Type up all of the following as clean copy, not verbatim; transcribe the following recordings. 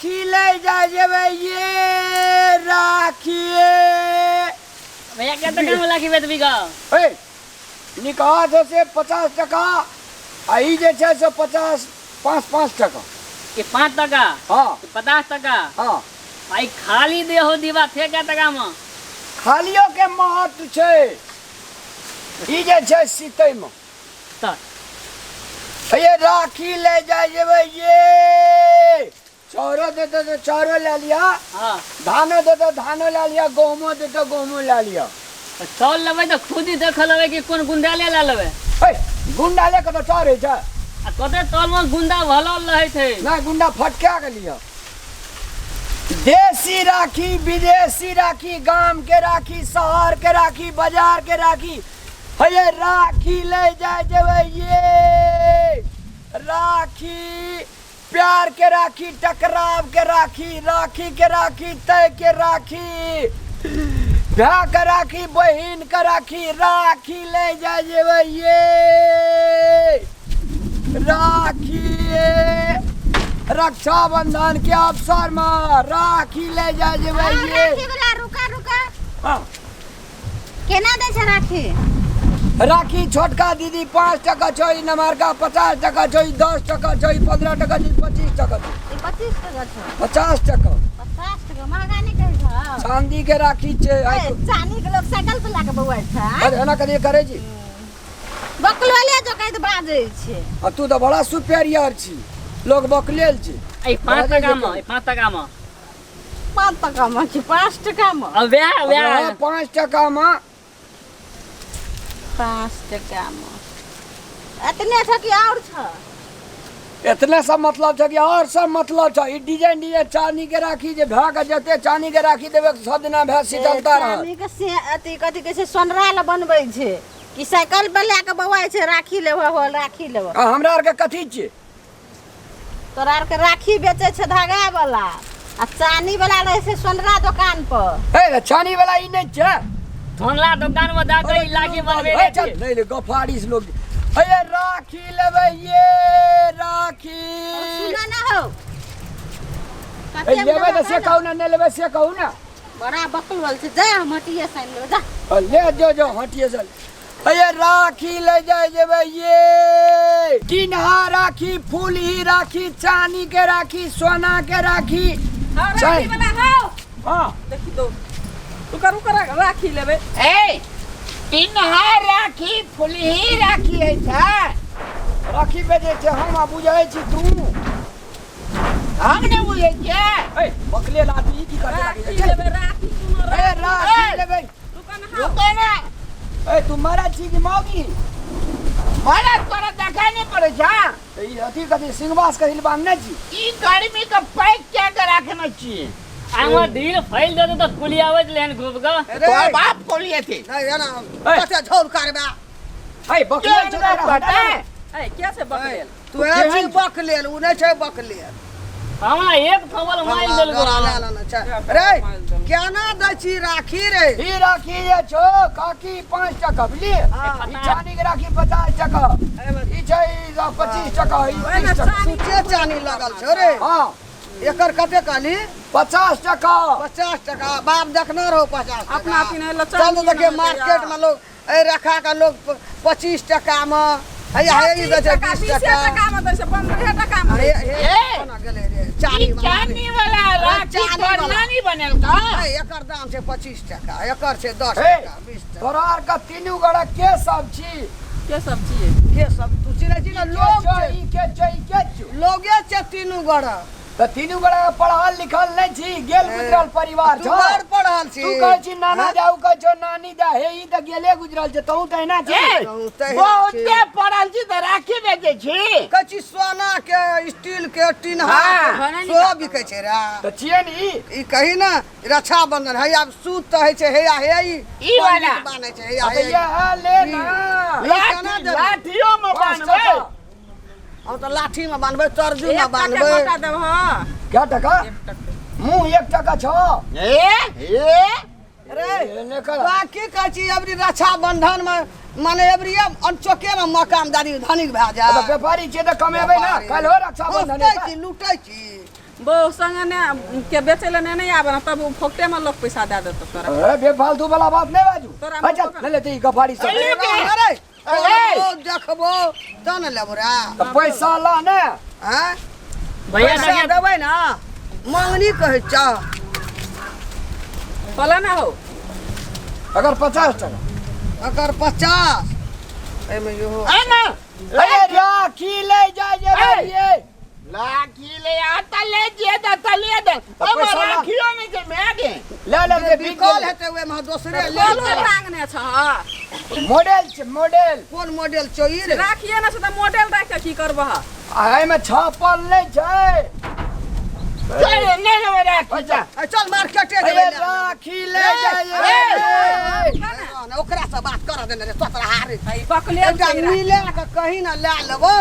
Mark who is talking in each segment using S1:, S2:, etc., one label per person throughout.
S1: राखी ले जा जेबै ये राखी।
S2: भैया क्या टका में राखी बेचबी का?
S1: ए निकाह छै से 50 टका आ ई जे छै से 50 5 5 टका।
S2: ये 5 टका?
S1: हाँ।
S2: ये 50 टका?
S1: हाँ।
S2: आई खाली दे हो दीवा थे क्या टका में?
S1: खालियो के महत्व छै ई जे छै सीतै में।
S2: तऽ
S1: ये राखी ले जाय जेबै ये चाउरो देतौ तऽ चाउरो लए लिअ।
S2: हाँ।
S1: धानो देतौ धानो लए लिअ, गहूमो देतौ गहूमो लए लिअ।
S2: तऽ चाउर लेबै तऽ खुद ही देख लेबै कि कोन गुंडा ले लए लेबै।
S1: हे गुंडा ले कतौ चाउर होइ छै?
S2: आ कते चाउर मे गुंडा भरल रहै छै।
S1: नहि गुंडा फटका के लिअ। देसी राखी विदेशी राखी गाम के राखी शहर के राखी बाजार के राखी हे राखी ले जाय जेबै ये राखी प्यार के राखी टकराव के राखी राखी के राखी तय के राखी भाय के राखी बहिन के राखी राखी ले जाय जेबै ये राखी रक्षाबंधन के अवसर में राखी ले जाय जेबै ये।
S3: राखी वाला रुका रुका।
S1: हाँ।
S3: केना दै छै राखी?
S1: राखी छोटका दीदी 5 टका छौ, ई नमहरका 50 टका छौ, ई 10 टका छौ, ई 15 टका छौ, ई 25 टका छौ।
S3: ई 25 टका छौ?
S1: 50 टका।
S3: 50 टका महंगा नहीं कहै छौ?
S1: चांदी के राखी छै।
S3: ए, चांदी के लोग साइकिल पर लाके बौआइ छै।
S1: अरे एना करिए करै छी।
S3: बकलोले जो कहै तऽ बाजै छै।
S1: आ तू तऽ बड़ा सुपेरियर छी, लोग बकलेल छै।
S2: ई 5 टका में, ई 5 टका में।
S3: 5 टका में कि 5 टका में?
S2: अब वएह, वएह।
S1: अब 5 टका में।
S3: 5 टका में। एतने छ कि और छ?
S1: एतने सब मतलब छ कि और सब मतलब छ। ई डिजाइन डिजाइन चांदी के राखी जे भए के जते चांदी के राखी देबे सब दिना भए शीतलता रहत।
S3: चांदी के से अथी कथी कहै छै सोनरा ल बनबै छै कि साइकिल पर लए के बौआइ छै राखी लेबो हो राखी लेबो।
S1: आ हमरा आर के कथी छियै?
S3: तोरा आर के राखी बेचै छै धागा वाला आ चानी वाला रहै छै सोनरा दोकान पर।
S1: हे चानी वाला ई नहि छै।
S2: सोनरा दोकान में जा के ई राखी बनबै
S1: हे, चल, नहि रे, गफारी से लोग। हे राखी लेबै ये राखी।
S3: सुनो ना हो।
S1: ए, लेबै तऽ से कहू ना, नहि लेबै से कहू ना।
S3: बड़ा बकलवल छै, जा हम हटिए से आनि लेबै, जा।
S1: ले जो जो हटिए से। अरे राखी ले जाय जेबै ये टिनहा राखी फूलही राखी चांदी के राखी सोना के राखी।
S4: हाँ, राखी वाला हो।
S1: हाँ।
S4: देखी दो। रुका, रुका, राखी लेबै।
S5: ए, टिनहा राखी फूलही राखी है छै।
S1: राखी बेचै छै हम आ बुझै छी तू।
S5: हम नहि बुझै छियै।
S1: ए, बकले लाठी की करतै
S4: राखी
S1: राखी?
S4: लेबै, राखी सुनो,
S1: ए, राखी लेबै।
S4: रुका ना, हाँ।
S5: रुको ना।
S1: ए, तू मरद छी कि मौगी?
S5: मरद तोरा देखै नहि पड़ै छै?
S1: ई अथी कथी सिंहवास के हिल बांधने छी?
S5: ई गर्मी के पैक क्या के राखने छी?
S2: आंगो ढील फैल देतो तऽ कुलियाबैत लेहन खूब ग।
S6: अरे।
S5: तोहर बाप कोलिए थे।
S6: नहीं, ये ना,
S1: ए।
S6: कते झोर करबा।
S1: ए, बकलेल छौ तोरा,
S5: पता है?
S4: ए, क्या से बकलेल?
S6: तू ए छी बकलेल, उ नहीं छै बकलेल।
S2: हमरा एक थवल मारि देलको।
S6: गोरा ले लेना छै। रे, केना दै छी राखी रे?
S1: ई राखी जे छौ, काकी 5 टका, बुझलियै?
S6: हाँ।
S1: ई चानी के राखी 50 टका। ई छै 25 टका, ई 30 टका।
S6: सुच्चे चानी लगल छौ रे।
S1: हाँ।
S6: एकर कते कहली?
S1: 50 टका।
S6: 50 टका। बाप देखने रहो 50 टका।
S4: अपना पिन्है लए
S6: चल
S4: चानी
S6: देखिए
S4: ने
S6: मार्केट
S4: होतै
S6: में लोग ए रखा के लोग 25 टका में, हैया, हैया, ई बेचै
S4: 20
S6: 20 टका।
S4: टका में दै छै, 15 टका में दै
S6: हे,
S4: छै।
S6: हे,
S5: ए!
S6: कोना गेलै रे? चानी
S5: ई
S6: वाला।
S5: चानी वाला राखी
S6: चानी
S5: तोहर
S6: वाला।
S5: नानी बनेलका?
S6: ए, एकर दाम छै 25 टका, एकर छै 10
S1: हे,
S6: टका, 20 टका।
S1: तोरा आर के तीनू गोरा के सब छी?
S4: के सब छियै?
S6: के सब? तू चिन्है छी ने?
S1: ई के
S6: लोग
S1: छौ,
S6: छै।
S1: ई के छौ, ई के छौ?
S6: लोगे छै तीनू गोरा।
S1: तऽ तीनू गोरा पढ़ल लिखल नहि छी, गेल गुजरल परिवार
S6: तू
S1: छौ।
S6: बड़ पढ़ल छी।
S1: तू कहै छी नाना
S6: हाँ?
S1: जा, उ कहै छौ नानी जा, हे ई तऽ गेले गुजरल छै, तहूँ तऽ एना छी।
S5: ए,
S6: तहूँ तऽ एना छी।
S5: बहुते पढ़ल छी तऽ राखी बेचै छी।
S6: कहै छी सोना के, स्टील के, टिनहा
S5: हाँ।
S6: के, सेहो बिकै छै रे।
S1: तऽ छियै ने ई?
S6: ई कही ने रक्षाबंधन है, आब सूत तऽ होइ छै, हैया, हे ई
S5: ई वाला।
S6: पंडित बान्है छै, हैया,
S1: आ तऽ
S6: हे ई।
S1: इएह ले ना।
S6: ई केना
S5: लाठी,
S6: देबै?
S5: लाठियो में
S1: पाँच
S5: बान्हबै।
S1: टका।
S6: हम तऽ लाठी में बान्हबै, तरजू में
S4: एक टके
S6: बान्हबै।
S4: बता देब, हाँ।
S1: क्या टका?
S4: एक टके।
S1: मुँह 1 टका छौ।
S5: ए, ए।
S6: रे,
S1: ए, ने कर।
S6: तोरा की कहै छी, अबरी रक्षाबंधन में माने अबरी अनचोके में मकान दारी धनिक भए जाए।
S1: तऽ व्यापारी छियै तऽ कमेबै ना।
S6: व्यापारी।
S1: काल्हि हो रक्षाबंधन
S6: लूटै छी, लूटै छी।
S4: बहु संगे ने के बेचै लए ने आबे ना तब उ फोकटे में लोग पैसा दए देतौ तोरा।
S1: ए बेफालतू वाला बात नहीं बाजू।
S4: तोरा
S1: अच्छा ले लेते ई गफारी सब।
S6: अरे अरे देखबो त ने लेबो रे।
S1: तऽ पैसा ला ने।
S6: आँय?
S2: भैया
S6: पैसा
S2: देखिए
S6: देबै ना, मंगनी कहै छ।
S4: बोला ना हो।
S1: अगर 50 टका।
S6: अगर 50 एहिमे इहो।
S5: आ ना।
S1: अरे राखी ले जाय जेबै ये।
S5: राखी ले आता ले जे द तलिए दे।
S1: तऽ
S5: अब
S1: पैसा ला।
S5: राखियो नहीं जे मैं गे।
S1: ले ले
S6: जे
S1: के बिक
S6: बिकल
S1: गेलै।
S6: हेतै ओहिमे दोसरे ले
S4: बोलो
S6: लेतै।
S4: टांगने छ।
S1: मॉडल छै मॉडल।
S6: कोन मॉडल छौ ई रे?
S4: राखिए ना छै तऽ मॉडल राखि के की करबह?
S1: आ एहिमे छापल नहि छै।
S5: चल नहीं लेबै राखी जा।
S6: आ चल मार्केटे
S1: अरे
S6: जेबै ले।
S1: राखी ले जाय जेबै।
S6: ना, ओकरा से बात कर देने रे तोतरा हारे।
S4: ई बकलेल
S6: एकटा
S4: छै राखी।
S6: मिला के कहीं ना ले लेबो।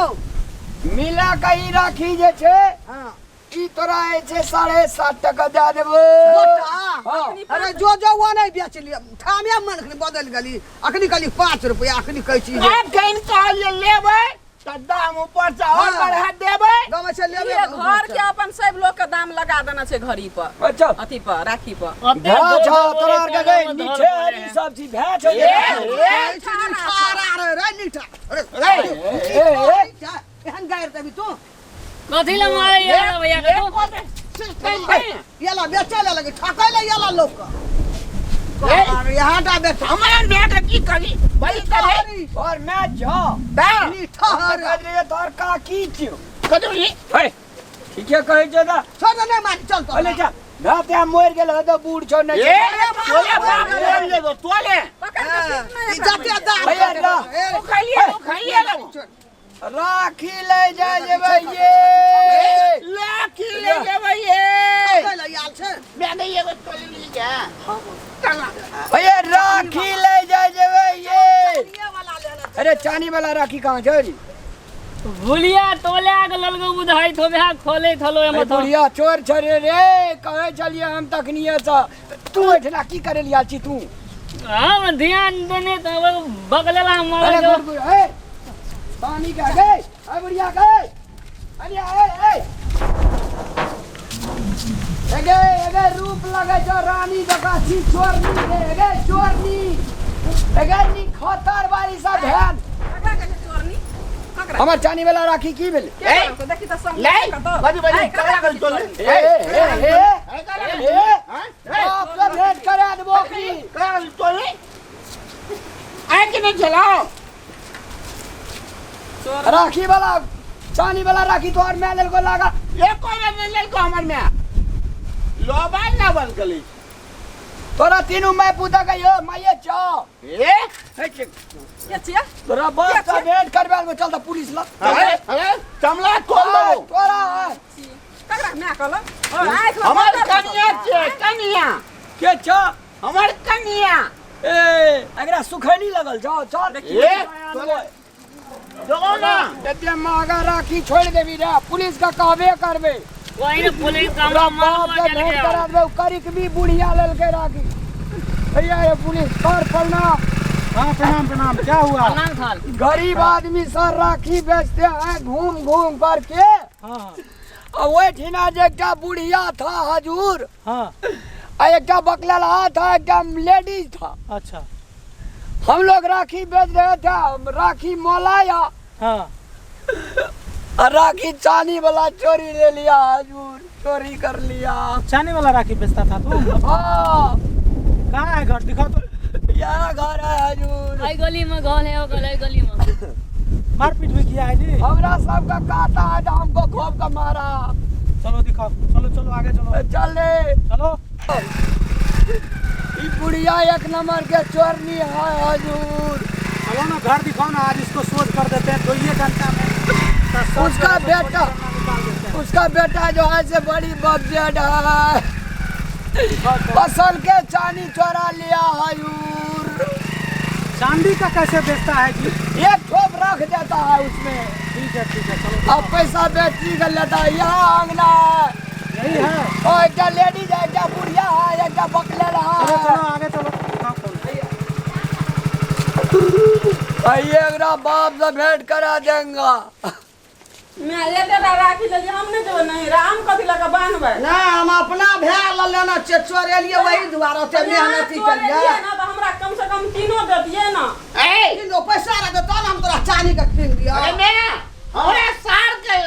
S1: मिला के ई राखी जे छै।
S6: हाँ।
S1: ई तोरा जे छै 7.5 टका दए देबो।
S6: मोटा।
S1: हाँ।
S6: अरे जो जो वो नहीं बेच लिया ठामे मन अखनी बदल गेली, अखनी कहली 5 रुपया, अखनी कहै छी जे।
S5: आब कहीं कहलिए लेबै तऽ दाम ऊपर से और
S6: हाँ।
S5: बढ़ा देबै।
S6: गाँव से लेबै।
S4: ये घर के अपन सब लोग के दाम लगा देना छै घड़ी पर।
S1: अच्छा।
S4: अथी पर राखी पर।
S1: भै छौ तोरा आर के गई नीचे हरी सब चीज भै छौ।
S5: ए, ए,
S6: नीठा रे रे नीठा। अरे
S5: रे,
S1: ए, ए।
S6: एहन गारि देबी तू?
S2: कथी ले मारे ये भैया के तू?
S6: येला बेचै ला लगे ठकै ला येला लोक के। यहाँ टा बेच।
S5: हमरा my के की करी बड़ी करे।
S1: और मैं छौ।
S5: ता
S6: नीठा
S1: हम
S6: रे।
S1: तऽ कहै रहियै तोहर काकी छियौ।
S5: कदू रे।
S1: हे, ठीके कहै छौ तऽ।
S6: छोड़ दे, नहीं मानी चल तो।
S1: अले जा, भै ते मरि गेल हँ तऽ बूढ़ छौ नहि
S5: ए
S1: छै।
S5: तोले बाप ले लेबो तोले।
S4: पकड़ के पीट ना
S6: ई
S4: एकरा
S6: जते
S4: भैया।
S6: दाम
S1: भैया,
S6: देबै,
S1: ला।
S6: ए,
S5: ओ खाइए ओ खाइए लेबो।
S1: राखी ले जाय जेबै ये।
S5: राखी ले जेबै ये।
S6: ठकै ला आयल छै।
S5: मैं नहीं एगो तोले ली जा।
S1: भैया राखी ले जाय जेबै ये।
S6: ये वाला ले ले।
S1: अरे चानी वाला राखी कहाँ छै रे?
S2: भुलिया तोले आग ललगो बुझाइ थो भे खोले थलो एमे
S1: अरे
S2: तो।
S1: बुढ़िया चोर छै रे रे, कहै छलियै हम तखनिये सँ। तू एहिठिना की करै लए आयल छी तू?
S2: हम ध्यान देने त बगलेला मारे
S1: अरे
S2: जो।
S1: गुड़ गुड़, ए, पानी के गए, ए बुढ़िया गए। अरे ए ए। एगे एगे रूप लगे छौ रानी जकाँ छी चोरनी रे, एगे चोरनी। एगे नी खतर बारी सँ भेल।
S4: ककरा कहै छै चोरनी? ककरा?
S1: हमर चानी वाला राखी की भेलै?
S4: के कहलकौ? देखी तऽ संग
S5: ले
S4: कतौ।
S5: बजी बजी
S4: ए,
S5: ककरा
S4: ककरा
S5: कहै तोले?
S1: ए ए ए ए
S5: ए
S1: बाप रे भेंट करा देबो की।
S5: ककरा कहै तोले? आइ के नहीं चलाओ।
S4: चोर।
S1: राखी वाला चानी वाला राखी तोहर मैं लेलको लागा।
S5: एको बेर नहीं लेलको हमर my. लोबा ना बन गेलै।
S1: तोरा तीनू मैं पूता के यो माइये छौ।
S5: ए
S4: के छियै?
S1: तोरा बाप से भेंट करबे ले चल त पुलिस लग।
S5: अरे अरे चमला खोल दो।
S1: तोरा
S4: ककरा my कहलक? और आँखिमे
S5: हमर
S4: बंदर
S5: कनिया
S4: खसल।
S5: छियै कनिया।
S1: के छौ?
S5: हमर कनिया।
S1: ए एकरा सुखैनी लगल छौ चल।
S5: ए तोले जो ना।
S1: एते महंगा राखी छोड़ देबी रे पुलिस के कहबे करबे।
S2: वही ने पुलिस
S1: तोरा
S2: का
S1: बाप
S2: मार
S1: के भेंट करा देबे करिक भी बुढ़िया लेलकै राखी। भैया ये पुलिस कर प्रणाम।
S7: हाँ प्रणाम प्रणाम। क्या हुआ?
S2: प्रणाम थाल।
S1: गरीब आदमी सर राखी बेचते हैं घूम घूम करके।
S7: हाँ
S1: आ ओहिठिना जे एकटा बुढ़िया था हजूर।
S7: हाँ।
S1: आ एकटा बकलहा था, एकटा लेडीज था।
S7: अच्छा।
S1: हम लोग राखी बेच रहे थे, राखी मोलाया।
S7: हाँ।
S1: और राखी चांदी वाला चोरी ले लिया हजूर, चोरी कर लिया।
S7: चांदी वाला राखी बेचता था तू?
S1: हाँ।
S7: कहाँ है घर दिखाओ तो।
S1: यह घर है हजूर।
S2: आई गली में घर है, वो गली गली में।
S7: मारपीट भी किया है जी?
S1: हमरा सबका काटा है तो हमको खूब का मारा।
S7: चलो दिखाओ, चलो चलो आगे चलो।
S1: चल रे।
S7: चलो।
S1: ई बुढ़िया एक नंबर के चोरनी है हजूर।
S7: चलो ना घर दिखाओ ना, आज इसको सोच कर देते हैं 2 घंटा में। तो
S1: उसका बेटा, उसका बेटा जो है से बड़ी बबजेड है, फसल के चांदी चोरा लिया हजूर।
S7: चांदी का कैसे बेचता है जी?
S1: एक ठोप रख देता है उसमें।
S7: ठीक है ठीक है चलो।
S1: अब पैसा बेची कर लेता है। यहाँ आंगना है,
S7: यही है।
S1: और एक लेडीज है, एक बुढ़िया है, एक बकले रहा है।
S7: चलो चलो आगे चलो।
S1: भाई एकरा बाप से भेंट करा देंगा।
S4: मैं एतेटा राखी लेलियै, हम नहि जेबै नैहरा, हम कथी लऽ कऽ बान्हबै?
S6: नहि, हम अपना भाय लऽ लेने छियै, चोरेलियै ओहि दुआरे ओते मेहनती
S4: चोरेलियै
S6: केलियै।
S4: ने तऽ हमरा कमसँ कम कीनो देतियै ने।
S5: ए
S6: कीन दो, पैसा रहतै तब ने हम तोरा चानी के कीन दिअ।
S5: अरे मैं हमरा सार के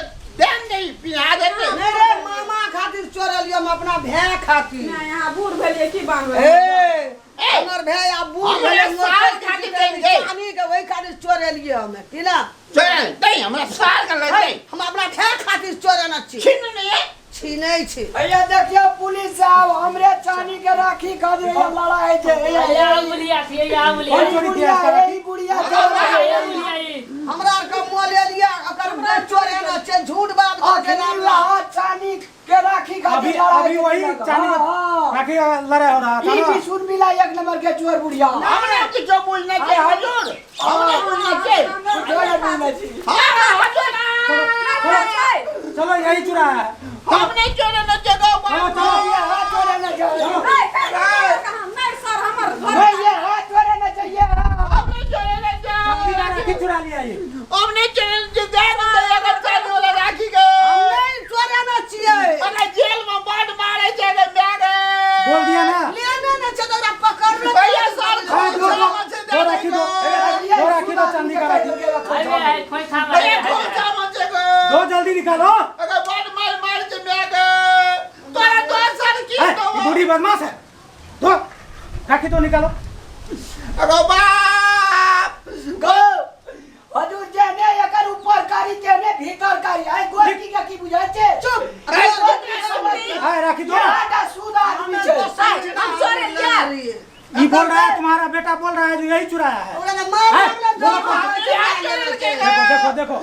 S5: देन नहीं पिया देते।
S6: नहि रे, मामा खातिर चोरेलियै, हम अपना भाय खातिर।
S4: नहि, अहाँ बूढ़ भेलियै की बान्हबै?
S6: ए
S5: ए,
S6: हमर भाय आब बूढ़
S5: हमरा
S6: भेलै,
S5: साल
S6: नौकर
S5: खातिर
S6: देली,
S5: देंगे।
S6: चानी के ओहि खातिर चोरेलियै हमे की ना?
S5: चल नहीं, हमरा सार के ले दे।
S6: हम अपना भाय खातिर चोरेने छी।
S5: छीन नहीं है।
S6: छीनै छी।
S1: भैया देखियो पुलिस साहब, हमरे चानी के राखी खातिर भैया लड़ाई छै। भैया
S2: या बुलिया छी, या बुलिया।
S7: कौन चोरी किया इसका राखी?
S1: ई बुढ़िया चोरा
S2: या बुलिया ई।
S6: हमरा आर के मोलेलिया अकर चोरेने छै, झूठ बात कहै छै।
S1: अखनी लहा चानी के राखी
S7: अभी
S1: खातिर लड़ाई
S7: अभी वही
S1: छै।
S7: चांदी
S1: हाँ,
S7: का
S1: हाँ।
S7: राखी का लड़ाई हो रहा था
S1: ई
S7: ना।
S1: भी सुन मिला एक नंबर के चोर बुढ़िया।
S5: हमरा किछो बुझना छै हजूर, हमरा बुझना छै।
S1: कुछो नहीं बुझने छी।
S5: हाँ हजूर,
S7: चलो यही चुराया है।
S5: हम नहीं चोरे न जगह।
S7: चलो चलो।
S1: ये हाथ चोरे न चाहिए।
S4: नहि सर, हमर घर
S1: नहीं, ये हाथ चोरे न चाहिए।
S5: हम नहीं चोरे न
S7: चांदी का राखी चुरा लिया ये।
S5: हम नहीं चोरे न दे दे अगर चांदी वाला राखी के।
S6: हम नहि चोरेने छियै।
S5: अरे जेल में बड मारे छै रे म्या गे।
S7: बोल दिया ना।
S6: लेने नहि छै तऽ ओकरा पकड़लो।
S5: भैया सर
S7: हाँ, दो, दो, दो राखी दो, दो राखी दो, चांदी का राखी।
S2: अरे है खोई खा
S5: भैया खोचा मचे गो।
S7: दो, जल्दी निकालो।
S5: अगर बड मार मार छै म्या गे तोरा तो सर की
S7: ए,
S5: तो
S7: ये बूढ़ी बदमाश है, दो राखी तो निकालो।
S5: अरे बाप
S1: गो हजूर, जेने एकर ऊपर कारी तेने भीतर कारी। आई गोरकी के की बुझाय छै?
S6: चुप।
S5: अरे
S7: हाँ, राखी दो ना।
S1: आटा सूद आदमी छै।
S4: हम चोरेलियै।
S7: ये बोल रहा है, तुम्हारा बेटा बोल रहा है जो यही चुराया है।
S6: ओकरा ने मार
S7: है,
S6: मारले,
S7: बोलो,
S6: डर
S7: बोलो।
S6: से कहै छै।
S7: देखो देखो देखो।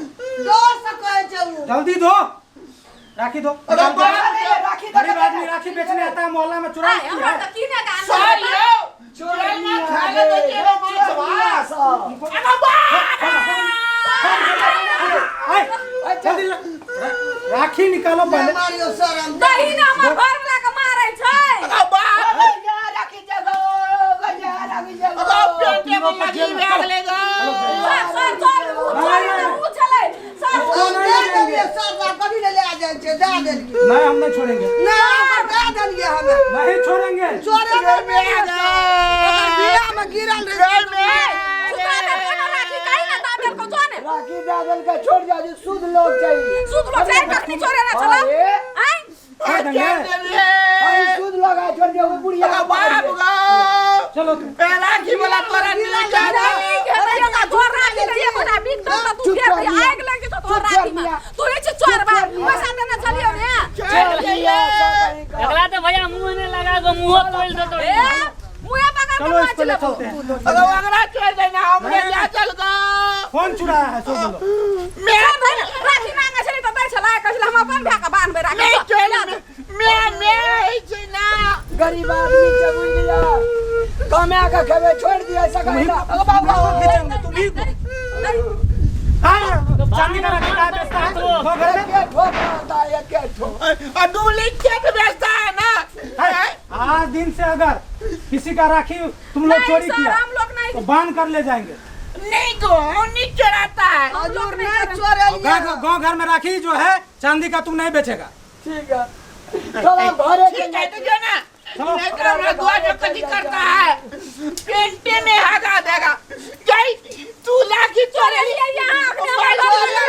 S6: डर से कहै छै उ।
S7: जल्दी दो राखी दो,
S5: अरे
S7: निकाल दो।
S5: बाप।
S1: राखी दो।
S7: गरीब आदमी राखी बेचने आता है मोहल्ला में, चुरा
S4: आइ, हमरा तऽ कीने के आनल।
S5: सर यो जेल में खा ले तो जेल में मांस भात। अरे बाप।
S7: जल्दी राखी निकालो
S6: नहि
S7: पहले।
S6: मारियौ सर, हम
S4: दही ने हमर घरवला के मारै छै।
S5: अरे बाप।
S1: राखी जगो, राखी जगो।
S5: अरे पेटे में लगी बैग ले गो।
S4: सर सर चल, उ चोरी उ छलै सर।
S6: हम दए देलियै सर, आब कभी नहि लए जाइ छै, दए देलियै।
S7: नहीं, हम नहीं छोड़ेंगे।
S6: नहि, हम दए देलियै हमे।
S7: नहीं छोड़ेंगे।
S6: चोरेने ओकर बियाहमे गिरल रहै।
S4: सुता के कोनो राखी काहे ना दऽ देलकौ? जो ने।
S1: राखी दे देलकै, छोड़ जा जे शुद्ध लोग चाहिए।
S4: सुध लोग छै, कखनी चोरे ना छला?
S1: अरे
S4: आँय।
S7: छोड़ देंगे।
S1: भाई शुद्ध लोग आए, छोड़ दिया वो बुढ़िया।
S5: अरे बाप गो।
S7: चलो तुम।
S5: ए राखी वाला तोरा नीक
S4: नहीं के दैया, तोर राखी के एकोटा बिक दौ तऽ तू फेर दे, आगि लागि जेतौ तोहर राखी में। तू होइ छै चोर बा, पैसा देने छलियौ ने?
S2: एकरा तो भैया मुंह ने लगा गो, मुंह तोड़ दे तो।
S4: ए मुँहे पकड़ के
S7: चलो इसको
S4: नाच
S7: ले
S4: लेबौ।
S7: चलते हैं।
S5: अरे अगला छोड़ देना, हमने जा चल गो।
S7: कौन चुराया है सो बोलो।
S5: मैं
S4: सर, धरि, राखी मांगे छलै तऽ दै छलै, कहै छलै हम अपन भाय के बान्हबै राखी।
S5: नहीं छोड़, मैं मैं है छै ना।
S1: गरीब आदमी छै, बुझ लिया, कमा के खेबे, छोड़ दिया सकाई ना। अरे बाप रे।
S7: खींचेंगे तुम ही को। हाँ, चांदी का राखी कहाँ बेचता है? दो घर में।
S1: एक ठो आता है, एक ठो।
S5: और डुप्लीकेट बेचता है ना।
S7: है, आज दिन से अगर किसी का राखी तुम लोग
S4: नहीं
S7: चोरी
S4: सर,
S7: किया
S4: हम लोग नहीं
S7: तो बांध कर ले जाएंगे।
S5: नहीं गो, हम नहीं चुराता है।
S4: हम लोग
S6: हजूर
S4: नहीं
S6: नहि
S4: चोरेने।
S6: चोरेलियै।
S7: गाँव गाँव घर में राखी जो है चांदी का तुम नहीं बेचेगा।
S1: ठीक है, चलो घरे।
S5: ठीक है तो जो ना।
S7: चलो।
S5: नहीं तो हमरा दुआ जो कथी करता है, पेंटे में हगा देगा। जय तू लाखी चोरे।
S4: चोरेलियै यहाँ अखने हमर घरवला।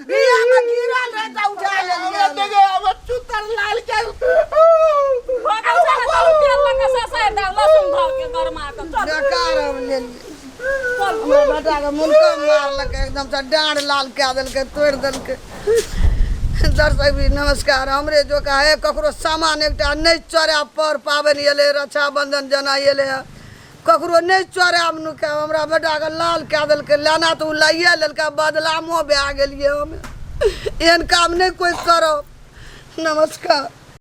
S6: बियाहमे गिरल रहै तऽ उठा
S5: हमरा
S6: लेलियै।
S5: देखे अब चुतर लाल के
S4: भऽ गेल छै ने, चलू तेल लऽ कऽ ससारि देब, लहसुन धऽ के गरमा कऽ। चल।
S6: बेकार हम लेलियै।
S4: चल।
S6: हमरा बेटाके मुनकम मारलकै, एकदमसँ डाँढ़ लाल कए देलकै, तोड़ि देलकै। दर्शक भी नमस्कार। हमरे जो है ककरो सामान एकटा नहि चोरायब। पर पाबनि एलै, रक्षाबंधन जेना एलै हँ, ककरो नहि चोरायब नुकायब। हमरा बेटाके लाल कए देलकै। लेना तऽ ओ लाइए लेलकै, बदलामो भए गेलियै हम। एहन काम नहि कोइ करब। नमस्कार।